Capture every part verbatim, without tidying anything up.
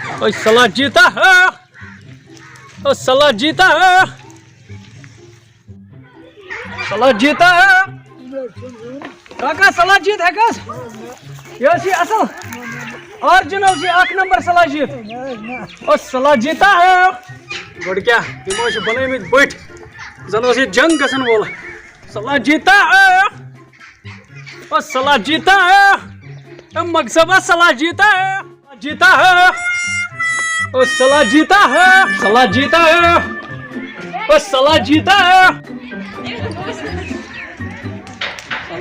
اوے صلاح جیتا ہے، او صلاح جیتا ہے، صلاح جیتا ہے۔ کاکا، صلاح جیت ہیٚکس؟ یہِ حظ چھِ اصل، original چھِ، اکھ نمبر صلاح جیت۔ او صلاح جیتا ہے۔ گۄڈٕ کیٛاہ؟ تِمو چھِ بنٲومٕتۍ بٔٹھۍ، زن اوس ییٚتہِ جنگ گژھن وول۔ صلاح جیتا ہے۔ او صلاح جیتا ہے۔ اے مقصد صلاح جیتا ہے۔ جیتا ہے، او صلاح جیتا ہے، صلاح جیتا ہے، او صلاح جیتا ہے۔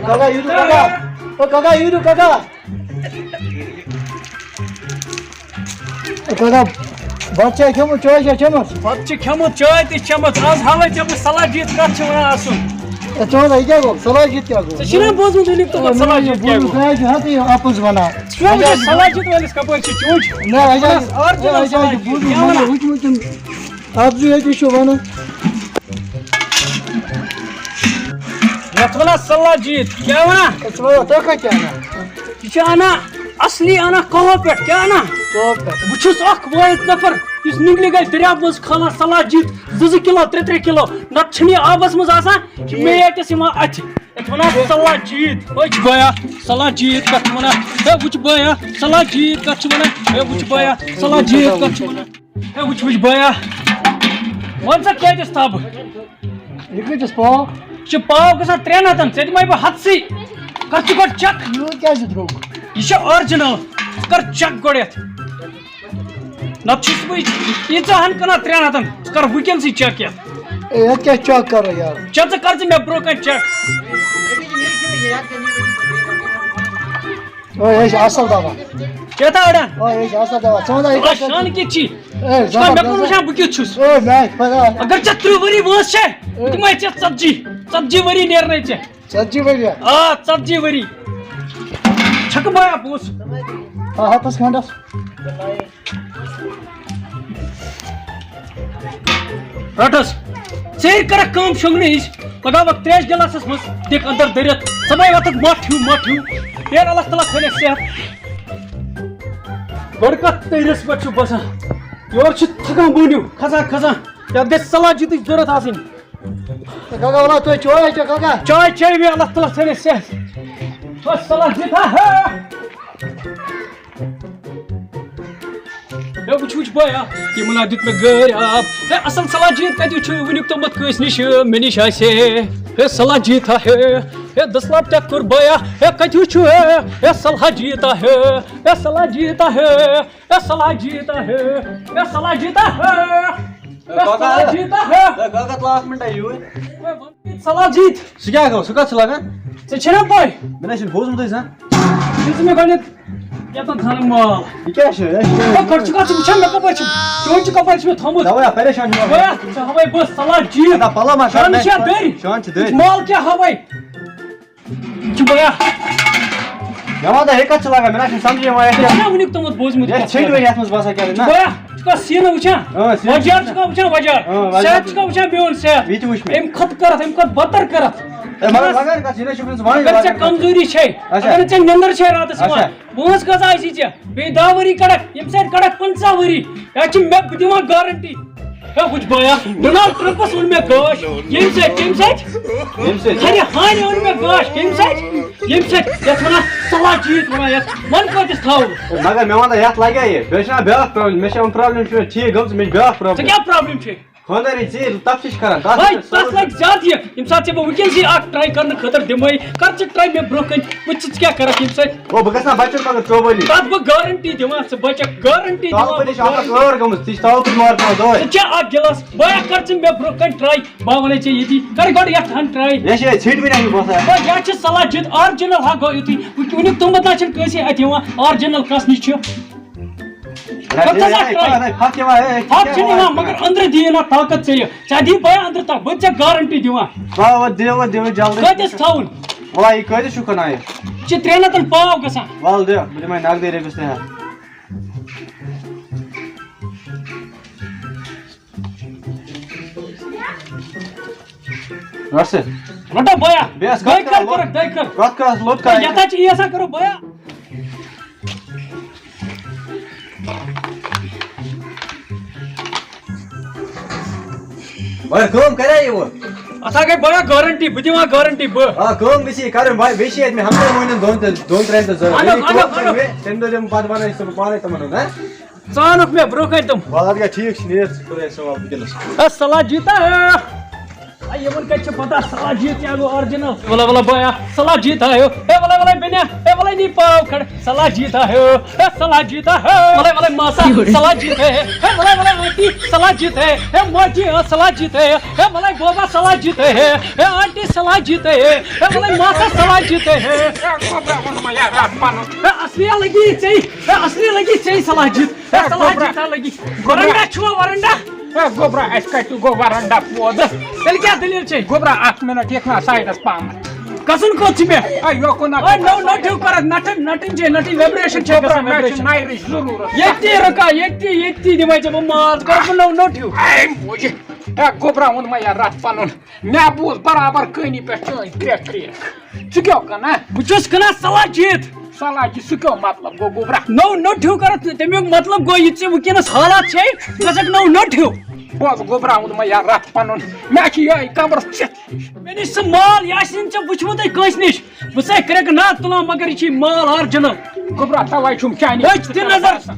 کاکا، یہِ دِ کاکا۔ او کاکا، یہِ دِ کاکا۔ او کاکا، بَتہٕ چھا کھیوٚمُت، چاے چھا چٔمٕژ؟ بَتہٕ چھِ کھیوٚمُت، چاے تہِ چھِ چٔمٕژ۔ آز ہاوَے ژےٚ بہٕ صلاح جیت کَتھ چھِ وَنان آسُن۔ اے، ژٕ وَن، یہِ کیٛاہ گوٚو؟ صلاح جیت کیٛاہ گوٚو؟ ژےٚ چھُے نا بوٗزمُت وٕنیُک تامَتھ صلاح جیت کیٛاہ گوٚو؟ ژٕ حظ چھُ حقٕے اَپُز وَنان۔ ژٕ وَن وٕنکٮ۪س صلاح جیت وٲلِس کَپٲرۍ چھِ چونٛچہِ؟ نہ، اَسہِ حظ چھُ، original اَسہِ حظ صلاح چھُ جیت۔ بوٗزمُت، کیٛاہ وَنان؟ وٕچھمُت تِم اَپزُے ییٚتہِ چھُ وَنان۔ یَتھ وَنان صلاح جیت، کیٛاہ وَنان؟ أسۍ وَنو، تُہۍ کَتہِ چھِ اَنان؟ یہِ چھِ اَنان اَصلی، اَنان کۄلو پٮ۪ٹھ، کیٛاہ اَنان؟ کۄلو پٮ۪ٹھ۔ بہٕ چھُس اَکھ وٲحِد نفر یُس نِنٛگلہِ گژھِ دٔریاو منٛز کھالان صلاح جیت، زٕ زٕ کِلو، ترٛےٚ ترٛےٚ کِلو، نَتہٕ چھِنہٕ یہِ آبَس منٛز آسان، یہِ چھِ ٹھیٖک۔ میٹَس یِوان اَتھِ۔ یَتھ وَنان صلاح جیت۔ وٕچھ بایا، صلاح جیت کَتھ چھِ وَنان؟ ہے، وٕچھ بایا، صلاح جیت کَتھ چھِ وَنان؟ ہے، وٕچھ بایا، صلاح جیت کَتھ چھِ وَنان؟ ہے، وٕچھ، وٕچھ بایا، وَن سا کۭتِس تھاوٕ بہٕ؟ یہِ کۭتِس پاو؟ یہِ چھُ پاو گژھان ترٛٮ۪ن ہَتَن، ژےٚ دِمَے بہٕ ہَتسٕے۔ کَر ژٕ گۄڈٕ check۔ یوٗت کیٛازِ درٛوگ؟ یہِ چھُ original، ژٕ کَر check گۄڈٕ یَتھ۔ نَتہٕ چھُس بہٕ ییٖژاہ ہَن کٕنان ترٛٮ۪ن ہَتَن، ژٕ کَر وٕنکٮ۪نسٕے check یَتھ۔ اے، یَتھ کیٛاہ check کَرو یارٕ؟ چےٚ ژٕ کَر ژٕ مےٚ برونٛہہ کَنہِ check۔ اے، یہِ چھِ اَصٕل دَوا۔ کیٛاہ تھا اَڑان؟ اے، یہِ چھِ اَصٕل دَوا۔ ژٕ وَن تہٕ، یہِ کیٛاہ شان کیٛاہ چھِ؟ اے، مےٚ کوٚر زبردست۔ وٕچھان بہٕ کیُتھ چھُس۔ اے، مےٚ خۄدا۔ اگر ژےٚ تٕرٛہ ؤری وٲنٛس چھے، اے۔ بہٕ دِمَے ژےٚ ژَتجی، ژَتجی ؤری نیرنَے ژےٚ۔ ژَتجی ؤری ہا؟ آ، ژَتجی ؤری۔ چھَکہٕ بایا پونٛسہٕ؟ آ، ہَتَس کھنٛڈَس۔ رَٹَس۔ ژیٖرۍ کَرَکھ کٲم شۄنٛگنہٕ ہِش، لَگاوَکھ ترٛیش گِلاسَس منٛز، دِکھ اَندَر دٔرِتھ، صُبحٲے وۄتھَکھ مَٹھ ہیوٗ، مَٹھ ہیوٗ۔ ییٚلہِ اللہ تعالیٰ تھٲینَس صحت۔ گۄڈٕ کَتھ تٔرِس پٮ۪ٹھ چھُ باسان، یورٕ چھِ تھَکان بوٗنِو، کھَسان، کھَسان۔ یَتھ گژھِ صلاح جیتٕچ ضوٚرَتھ آسٕنۍ۔ کاکا، وَلہٕ تُہۍ چاے چےٚ، کاکا۔ چاے چے مےٚ، اللہ تعالیٰ تھٲینَس صحت۔ بَس صلاح جیتا ہے۔ ہے، وٕچھ، وٕچھ بایا، یِمن ہا دیُت مےٚ گٲرۍ آب۔ ہے، اَصٕل صلاح جیت کَتہِ وٕچھِو وٕنیُک تامَتھ کٲنٛسہِ نِش، مےٚ نِش آسہِ ہے۔ ہے، صلاح جیتا ہے۔ ہے، دٔسلاب ٹٮ۪کھ کوٚر بایا۔ ہے، کَتہِ وٕچھِو ہے؟ ہے، صلاح جیتا ہے۔ ہے، صلاح جیتا ہے۔ ہے، صلاح جیتا ہے۔ ہے، صلاح جیتا ہے۔ ہے، کاکا، صلاح جیتا ہے۔ ہے، کاکا، تُل اَکھ مِنٹا یوٗرۍ۔ ہے، وَن صلاح جیت۔ سُہ کیٛاہ گوٚو؟ سُہ کَتھ چھُ لَگان؟ ژےٚ چھےٚ نا پَے؟ مےٚ نہ حظ چھُنہٕ بوٗزمُتٕے زانٛہہ۔ یُس مےٚ گۄڈٕنیتھ یَتَن تھاونہٕ مال۔ یہِ کیٛاہ چھُ؟ یہِ چھُ، ہے، گۄڈٕ چھُ کَتھ، ژٕ وٕچھان مےٚ کَپٲرۍ چھُ؟ چون چھُ کَپٲرۍ چھُ مےٚ تھوٚمُت؟ تَوَے ہا پریشان چھُ مےٚ۔ ہے، ژٕ ہاوَے بہٕ صلاح جیت۔ ہے، نہ، پَلو ما شان کَڑ، چھا نہ، دٔرۍ؟ شان چھِ دٔرۍ۔ مال کیٛاہ ہاوَے؟ چھُ بیا۔ مےٚ وَن تہٕ، ہے کَتھ چھِ لَگان؟ مےٚ نہ چھُنہٕ سَمجھے یِوان، یَتھ ژےٚ کیٛاہ، چھُنا وٕنیُک تامَتھ بوٗزمُت یَتھ کَتھ ژھیٚٹۍ چھِ وۄنۍ یَتھ منٛز باسان کیٛاہ نہ؟ بیا، ژٕ کَتھ سیٖنہٕ وٕچھان؟ اۭں، سیٖنہٕ وۄجار چھُکھا وٕچھان؟ وۄجار۔ اۭں، وۄجار۔ صحت چھُکھا وٕچھان میون صحت؟ یہِ تہِ وٕچھ مےٚ۔ اَمہِ کھۄتہٕ کَرَتھ، اَمہِ کھۄتہٕ بدتر کَرَتھ۔ ہے، مگر لَگان کَتھ، یہِ نہ چھُ وٕنہِ زٕ وَنٕے اگر ژےٚ لَگان کَتھ۔ کمزوری چھے، اچھا۔ اگر نہٕ ژےٚ نیٚنٛدٕر چھے راتَس یِوان، اچھا۔ وٲنٛس کۭژاہ آسی ژےٚ؟ بیٚیہِ دَہ ؤری کَڑَکھ، ییٚمہِ ساتہٕ کَڑَکھ پنٛژاہ ؤری، یَتھ چھِ مےٚ، بہٕ دِوان گارنٹی۔ ہے، وٕچھ بایا، ڈونلڈ ٹرمپس ووٚن مےٚ گاش، ییٚمہِ سۭتۍ، کَمہِ سۭتۍ؟ ییٚمہِ سۭتۍ؟ ہَنہِ ہَنہِ ووٚن مےٚ گاش، کَمہِ سۭتۍ؟ ییٚمہِ سۭتۍ، یَتھ وَنان صلاح جیت وَنان یَتھ، وَن کۭتِس تھاوو؟ ہے، مگر مےٚ وَن تہٕ، یَتھ لَگیا یہِ؟ بیٚیہِ چھِنہ بیٛاکھ پرابلِم، مےٚ چھِ یِم پرابلِم چھِ مےٚ ٹھیٖک گٔمژٕ، مےٚ چھِ بیٛاکھ ژےٚ پرابلِم۔ کیٛاہ پرابلِم چھے؟ خانٛدارٕنۍ ژیٖرۍ تَپھ تہِ چھِ کَران، تَتھ ہے، چھِ تَتھ لَگہِ زیادٕ یہِ، ییٚمہِ ساتہٕ ژےٚ بہٕ وٕنکیٚنسٕے اَکھ ٹراے کَرنہٕ خٲطرٕ دِمَے، کَر ژٕ ٹراے مےٚ برونٛہہ کَنہِ، وٕچھ ژٕ کیٛاہ کَرَکھ ییٚمہِ سۭتۍ۔ او، بہٕ گژھٕ نا بَچَن مگر ژوبٲنی۔ تَتھ بہٕ گارنٹی دِوان، ژٕ بَچَکھ، گارنٹی دِوان تَوَے بہٕ چھِ اَکھ گارنٹی۔ ٲر گٔمٕژ، ژٕ چھِ تَوَے بہٕ مارٕ پٮ۪وان دۄہَے۔ ژٕ چےٚ اَکھ گِلاس، بہٕ ہا کَر ژٕ مےٚ برونٛہہ کَنہِ ٹراے۔ بہٕ وَنَے ژےٚ ییٚتی، کَر گۄڈٕ یَتھ ہَن ٹراے۔ یہِ چھِ ژھیٚٹۍ وٕنۍ اَسہِ باسان۔ بہٕ، یہِ چھِ صلاح جِتھ، آرجِنَل ہا گوٚو یُتھُے۔ وٕنہِ، وٕنیُک تامَتھ نہ چھِنہٕ کٲنٛسے اَتھِ یِوان، آرجِنَل کَس نِش چھُ۔ رَٹھ، کَر ژٕ ہے، زَن ہے، اَتھ ٹراے۔ ہے، پھَکھ یِوان، ہے، ہے، پھَکھ کیٛاہ چھِنہٕ وَنان یِوان، مگر ژٕ؟ أنٛدرٕ دِیِو نہ طاقت ژےٚ یہِ۔ ژےٚ دِیہِ بہٕ أنٛدرٕ طاقت، بہٕ ژےٚ گارَنٹی دِوان۔ وَلہٕ، وَلہٕ، دِیِو، وَلہٕ، دِیِو، جلدی۔ کۭتِس تھاوُن؟ وَلہٕ، یہِ کۭتِس چھُو کٕنان یہِ؟ یہِ چھِ ترٛٮ۪ن ہَتَن پاو گژھان۔ وَلہٕ، دِ، بہٕ دِمَے نقدٕے رۄپیَس ترٛےٚ ہَتھ۔ رَٹ سا۔ رَٹو بیا۔ بیٚیہِ ٲس دۄیہِ کَتھ خٲر کران، کَرَکھ، دۄیہِ خٲر۔ کَتھ کَرَس لوٚت کَران۔ یَتھ حظ چھِ یی آسان، کَرو بیا۔ مگر کٲم کرے یہِ وۄنۍ؟ اتھ ہا گٔے بڑا گارنٹی، بہٕ دِوان گارنٹی بہٕ۔ آ، کٲم گژھِ یہِ کرٕنۍ، وۄنۍ بیٚیہِ چھِ ییٚتہِ مےٚ ہمساے مٲنِن دۄن ترٛٮ۪ن، دۄن ترٛٮ۪ن تہٕ ضروٗرت۔ اَنُکھ، ییٚلہِ یہِ اَنُکھ، کٲم کرِ اَنُکھ۔ مےٚ، تَمہِ دۄہ دِمہٕ بہٕ پتہٕ وَنان، أسۍ دِمو پانے تِمن ہُنٛد، ہہ؟ ژٕ اَنُکھ مےٚ برٛونٛہہ کَنہِ تِم۔ وَلہٕ، اَدٕ کیٛاہ ٹھیٖک چھُ، نیر ژٕ خۄدایَس حوالہٕ وٕنکیٚنَس۔ اے، سلا جیتا ہے۔ اے، یِمن کَتہِ چھِ پتہ سلا جیت کیٛاہ گوٚو original؟ وَلا، وَلا، بایا، سلا جیتا ہے۔ اے، وَلا، وَلا، بیٚنہِ، اے، وَلا، نی پاو کھڑ۔ سلا جیتا ہے، اے، سلا جیتا ہے، ولے، ولے، ماسا، سلا جیت ہے، اے، ولے، ولے، آنٹی، سلا جیت ہے، اے، ماجی، ہاں، سلا جیت ہے، اے، ولے، بابا، سلا جیت ہے، اے، آنٹی، سلا جیت ہے، اے، ولے، ماسا، سلا جیت ہے۔ اے، اصلی لگی چی، اے، اصلی لگی چی سلا جیت، اے، سلا جیتا لگی۔ ورنڈا چھوا، ورنڈا؟ اے، گوٚبرا، اَسہِ کَتہِ گوٚو ورنڈا پوٚد؟ تیٚلہِ کیٛاہ دٔلیٖل چھے؟ گوٚبرا، اَکھ مِنٹ، یِکھ نا سایڈَس پہمَتھ۔ گژھُن کوٚت چھُ مےٚ؟ اے، یوکُن نہ اے، نو، نو ٹھیو کر، نٹن، نٹن چھے، نٹن vibration چھے گوٚبرا، گژھان، مےٚ چھُ vibration۔ نایرٕچ ضروٗرت۔ ییٚتی رُکا، ییٚتی، ییٚتی دِمے ژےٚ بہٕ ماز، کر بہٕ نو، نو ٹھیو۔ اے، موجی۔ اے، گوٚبرا، ووٚن مےٚ یارٕ رَتھ پَنُن۔ مےٚ بوٗز برابر کٲنی پٮ۪ٹھ چٲنۍ کرٛٮ۪کھ کرٛٮ۪کھ۔ ژٕ کیٛاہ کٕنان؟ بہٕ چھُس کٕنان سلا جیت۔ سلا جیت، سُہ کیٛاہ مطلب گوٚو گوٚبرا؟ نو، نو ٹھیو کر، تَمیُک مطلب گوٚو یہِ ژےٚ وٕنکیٚنَس حالات چھے، ژٕ گژھکھ نو، نو ٹھیو۔ بوز گوٚبرا، ووٚن مےٚ یارٕ رَتھ پَنُن۔ مےٚ چھُ یِہوٚے کَمرَس ژِتھ۔ مےٚ نِش سُہ مال، یہِ آسہِ نہٕ ژےٚ وٕچھمُتٕے کٲنٛسہِ نِش۔ بہٕ چھُسے کرٛٮ۪کہٕ ناد تُلان، مگر یہِ چھُے مال original۔ گوٚبرا، تَوَے چھُم چانہِ أچھ دِ نظر۔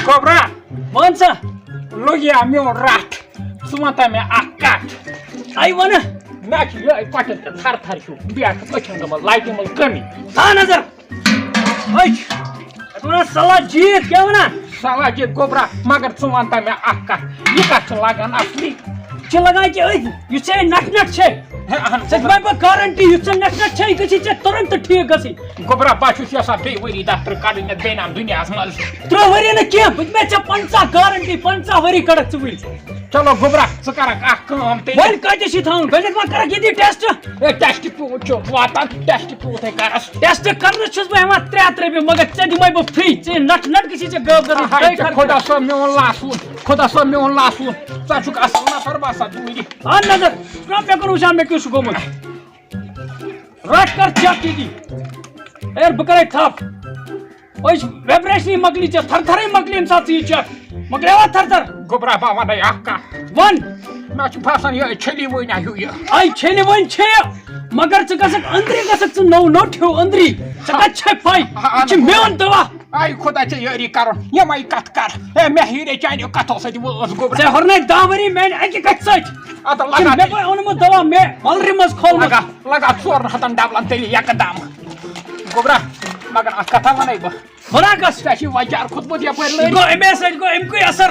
گوٚبرا۔ وَن سا۔ لوٚگ یا میون رَتھ؟ ژٕ وَن تہٕ مےٚ اَکھ کَتھ۔ آیہِ وَنہٕ۔ مےٚ چھُ یِہوٚے کۄٹھٮ۪ن تہِ تھَر تھَر ہیوٗ۔ بیٚیہِ اَکھ أچھَن گٔمٕژ لایٹہِ منٛز کٔمی۔ تھاو نظر۔ أچھ۔ اَتھ وَنان سلا جیت، کیٛاہ وَنان؟ سلا جیت گوٚبرا، مگر ژٕ وَن تہٕ مےٚ اَکھ کَتھ۔ یہِ کَتھ چھِ لَگان اَصلی؟ چھِ لَگان کہِ أتھۍ، یُس ژےٚ نَٹھ نَٹھ چھے۔ ہے، اہن ژےٚ دِمے بہٕ گارنٹی، یُس ژےٚ نَٹھ نَٹھ چھے، یہِ گٔژھی ژےٚ تُرنت ٹھیٖک گژھٕنۍ۔ گوٚبرا، بہٕ چھُس یَژھان بیٚیہِ ؤری دَفتر کَڑٕنۍ مےٚ بیٚیہِ نام دُنیاہَس منٛز۔ ترٛہ ؤری نہٕ کینٛہہ، بہٕ دِمے ژےٚ پنٛژاہ گارنٹی، پنٛژاہ ؤری کَڑَکھ ژٕ وٕنۍ۔ چلو گوٚبرا، ژٕ کَرَکھ اَکھ کٲم تیٚلہِ۔ وۄنۍ کَتہِ چھِ تھاوُن؟ گۄڈٕنٮ۪تھ ما کَرَکھ ییٚتی ٹٮ۪سٹ؟ ہے، ٹٮ۪سٹ پیوٗت چھُ واتان، ٹٮ۪سٹ پیوٗتھَے کَرَس۔ ٹٮ۪سٹ کَرنَس چھُس بہٕ ہٮ۪وان ترٛےٚ ہَتھ رۄپیہِ، مگر ژےٚ دِمَے بہٕ free، ژےٚ نَٹھ نَٹھ گٔژھی ژےٚ غٲب گژھٕنۍ، ہاے، ترٛٲے ژےٚ خرچہٕ۔ خۄدا صٲب میون لاسوٗن، خۄدا صٲب میون لاسوٗن، ژٕ چھُکھ اَصٕل نفر باسان دوٗرِ۔ اَن نظر، ژٕ چھُکھ مےٚ کُن وٕچھان، مےٚ کیُتھ چھُ گوٚمُت؟ رَٹھ کر چیک ییٚتی۔ اے، بہٕ کَرَے تھَپھ۔ أچھ ویبریشنٕے مۄکلی ژےٚ، تھر تھرٕے مۄکلی ییٚمہِ ساتہٕ ژٕ یہِ چیک۔ مۄکلیوا تھر تھر؟ گوٚبرا، بہٕ وَنَے اَکھ کَتھ۔ وَن۔ مےٚ چھُ باسان، یہِ چھٔلی وٲنۍ ہیوٗ یہِ۔ آے چھٔلہِ وٲنۍ چھے، مگر ژٕ گژھکھ أنٛدری، گژھکھ ژٕ نو نوٚٹ ہیوٗ أنٛدری۔ ژےٚ کَتہِ چھے پَے؟ آ، آ، یہِ چھُ نہ۔ میون دوا۔ آے خۄدا، ژےٚ یٲری کَرُن، یِمَے کَتھ کَر۔ ہے، مےٚ ہیٚرے چانیو کَتھو سۭتۍ وٲژ گوٚبرا۔ ژےٚ ہورنَے دَہ ؤری میٛانہِ اَکہِ کَتھِ سۭتۍ۔ اَدٕ لگا مےٚ تہِ۔ پَے اوٚنمُت دوا، مےٚ مَلرِ منٛز کھولمُت۔ لگا، لگا ژورَن ہَتَن ڈبلَن تیٚلہِ یَکدَم۔ گوٚبرا، مگر اَکھ کَتھا وَنَے بہٕ۔ وَنان کَس؟ ژےٚ چھُے وۄنۍ جار کھوٚتمُت یَپٲرۍ لٔرۍ۔ گوٚو اَمے سۭتۍ، گوٚو اَمہِ کُے اَثر۔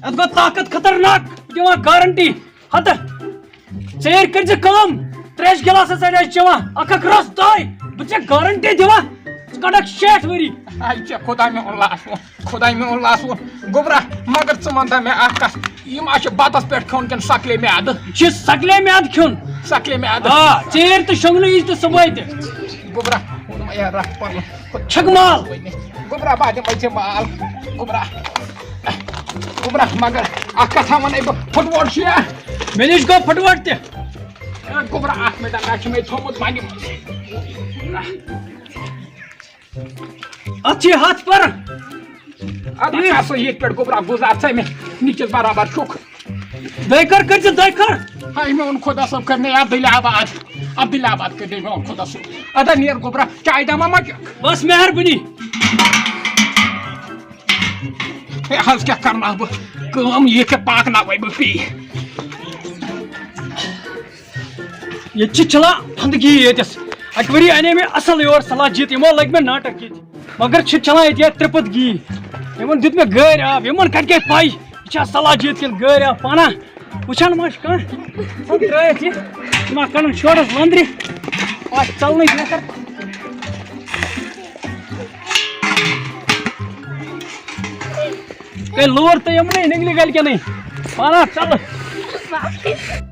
اَتھ گوٚو طاقت خطرناک۔ بہٕ دِوان گارنٹی۔ ہَتہٕ۔ ژیٖرۍ کٔرۍ زِ کٲم۔ ترٛیشہِ گِلاسَس سۭتۍ آسہِ چٮ۪وان۔ اَکھ اَکھ رَس دۄہَے۔ بہٕ ژےٚ گارنٹی دِوان۔ ژٕ کَڑَکھ شیٹھ ؤری۔ آے ژےٚ خۄدا میون لاسوٗن۔ خۄداے میون لاسوٗن۔ گوٚبرا، مگر ژٕ وَن تہٕ مےٚ اَکھ کَتھ، یِم اَسہِ چھِ بَتَس پٮ۪ٹھ کھیوٚن کِنہٕ سَکلے میادٕ؟ یہِ چھِ سَکلے میادٕ کھیوٚن۔ سَکلے میادٕ؟ آ، ژیٖرۍ تہٕ شۄنٛگنہٕ وِزِ تہٕ صُبحٲے تہِ۔ گوٚبرا، ووٚنُم اے رَٹھ پَنُن۔ چھَکھ مال۔ گوٚبرا، بہٕ دِمَے ژےٚ مال۔ گوٚبرا، گوٚبرا، مگر اَکھ کَتھا وَنَے بہٕ، پھُٹووٹ چھُ یا؟ مےٚ نِش گوٚو پھُٹووٹ تہِ۔ اے گوٚبرا، اَکھ مِنٹ، مےٚ چھُ مےٚ تھوٚمُت وَنہِ۔ اَتھ چھِ ہَتھ پَرٕ۔ اَدٕ کیٛاہ سا ییٚتہِ پٮ۪ٹھ گوٚبرا گُزار ژٕ مےٚ نِچَس برابر چھُکھ۔ دۄیہِ خٲر کٔرۍ زِ دۄیہِ خٲر۔ ہاے میون خۄدا صٲب کٔرۍ مےٚ عبداللہ آباد۔ عبداللہ آباد کٔرۍ مےٚ میون خۄدا صٲب۔ اَدا نیر گوٚبرا چایہِ دما ما چکھ۔ بس مہربٲنی۔ ہے حظ کیٛاہ کرناو بہٕ کٲم، یہِ کیٛاہ پاکناوَے بہٕ پی۔ ییٚتہِ چھِ چلان گندگی ییٚتٮ۪س۔ اَکہِ ؤری اَنے مےٚ اَصٕل یور سلا جیت، یِمو لٲگۍ مےٚ ناٹک ییٚتہِ۔ مگر چھِ چلان ییٚتہِ یہِ ترٛپت گی۔ یِمن دیُت مےٚ گٲرۍ آب، یِمن کَتہِ گٔے پَے؟ یہِ چھا سلا جیت کِنہٕ گٲرۍ آب پانہ؟ وٕچھان ما چھِ کانٛہہ؟ یِم ترٛٲیِتھ یہِ۔ یہِ ما کَڑُن شورس لٔنٛدرِ؟ اَتھ ژَلنٕے بہتر۔ گٔے لوٗر تہٕ یِمنٕے نِگلہِ گَلہِ کٮ۪نٕے۔ پانہ ژَلہٕ۔